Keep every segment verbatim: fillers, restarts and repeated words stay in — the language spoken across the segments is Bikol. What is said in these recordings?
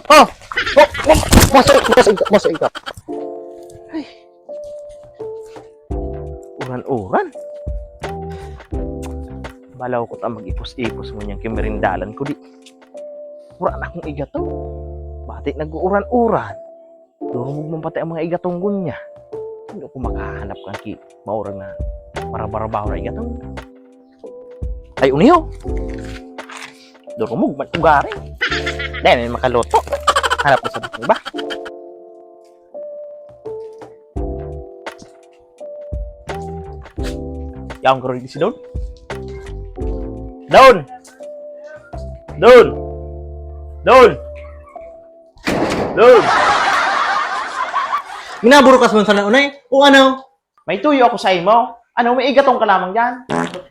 Oh! Oh! Oh! Masa, masa, masa, masa. Ay. Uran-uran. Balaw ko ta mag-ipos-ipos ngunyan ki merindalan ko di. Wala na akong igatong. Pati nag-uuran-uran. Durumog man pati ang mga igatong ngunyan. Ano ko makahanap kan ki maurang na marabarbaho na igatong? Ay, uniyo. Durumog man ugari. Dahil may makaluto. Hanap ko sa iba. Yaon ko rin si Don. Don! Don! Don! Don! Minaburukas man sana, unay? O ano? May tuyo ako sa imo. Ano, may igatong ka lamang dyan?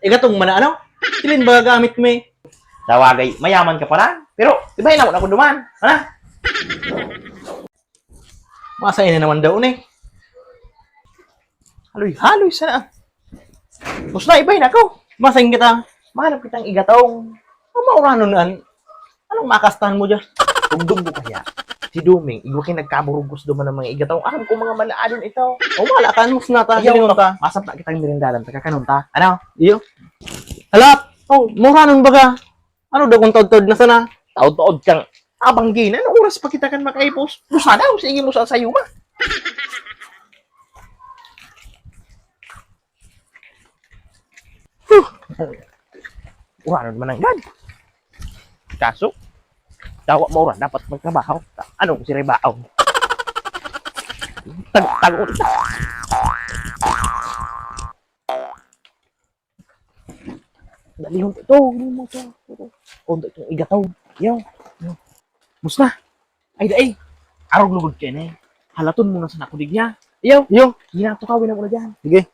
Igatong man na ano? Silin ba gagamit mo eh? Tawagay, mayaman ka pala. Pero, di ba yun ako na duman? Ano? Masaya na naman daw, unay. Haloy-haloy sana. Basta, iba yun ako. Masayang kita. Mahanap kitang igatong. Ang mauranon an. Anong makastahan mo dyan? Tugdog mo kaya? Si Duming, igwa kayo nagkaburugos duman ng mga igatong. Aram ko mga malaadon ito. O, wala ka. Anong sinata? Ayaw Silingon to. Ta. Masap na kitang merindalan. Taga kanon ta. Ano? Iyo. Halap! Oh, muranon baga? Ano daw kung taod-taod na sana? Taod-taod kang abanggi na. Anong oras pa kita kan makaipos? Dosa na, sige mo sa sayo ba? Huh! Uranon man ang gad. Kaso, dawa mauran, dapat magtrabaho. Anong si Rebaon? Tag-, tago. Dalihon to, ito, ito, ito. Konti itong igataw. Yaw. Yaw. Musta? Ay, dai. Arog lugod kayo na eh. Halaton mo na sa nakudig niya. Yaw. Yaw. Ginatukaw, wala mo na dyan. Sige.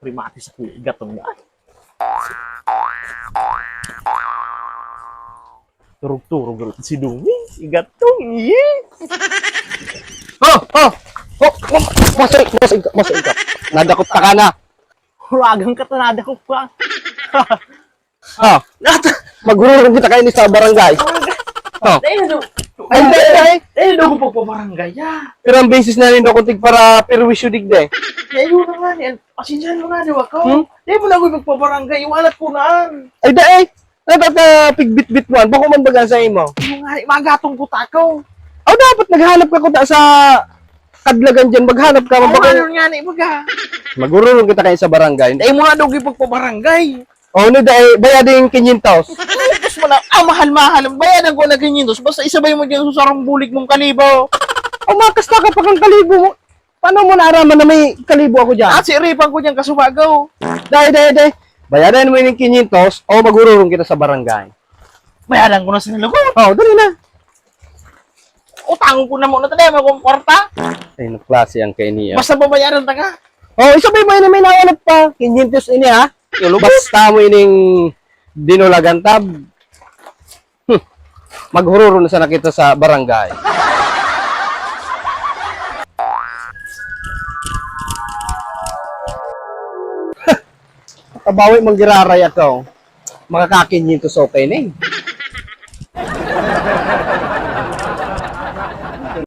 Primati sa kuya, igatong na. Turog-turog si Dumi. Igatong, ye. Oh, oh, oh, oh, masay, masay, masay ka. Nadakot ta ka na. Huragan ka ta, nadakot ka. Oh, maghururong kita kayo ni sa barangay. Oh. Dahil ano? Ay, dahil, dahil. Dahil ano kung pagpabarangay, ya? Pero ang basis na rin ako tig para perwisyo digde. Dahil yun na nga, ni, pasinsahan mo na, di ba, ko? Hmm? Dahil mo na ako magpabarangay, iwalat ko na. Ay, dahil. Ano ta pigbitbit mo? Bako man baga sa imo? Yung nga, magatong ko tako. Aw, dapat naghanap ka kuta sa kadlagan dyan. Maghanap ka, Ay, magbako. Ano nga na, ibaga? Maghururong kita kayo sa barangay. Dahil mo na daw yung pagpabarangay. Oh, no, dai, bayad yung quinientos. Quinientos mo na. Ah, mahal-mahal. Bayadan ko na quinientos. Basta isabay mo dyan sa sarong bulig mong kalibo. Oh, makasta ka pa kang kalibo mo. Paano mo naaraman na may kalibo ako dyan? Ah, siripan ko dyan, kasubagaw. Dai, dai, dai. Bayadan mo yung quinientos o maghururong kita sa barangay. Bayadan ko na sa lugod. Oh, dali na. Utangon ko na muna, tadi, may kong kwarta. Ay, naklase ang kainiya. Basta babayaran ta ka. Oh, isabay mo yun, may nawanap pa. Quinientos ini, ha? Yung lubos. Basta mo ining dinulagan tab. Hmm. Maghururo na sana kita sa barangay. Tabawi, manggiraray ako. Makakakinyin to sa okay na eh.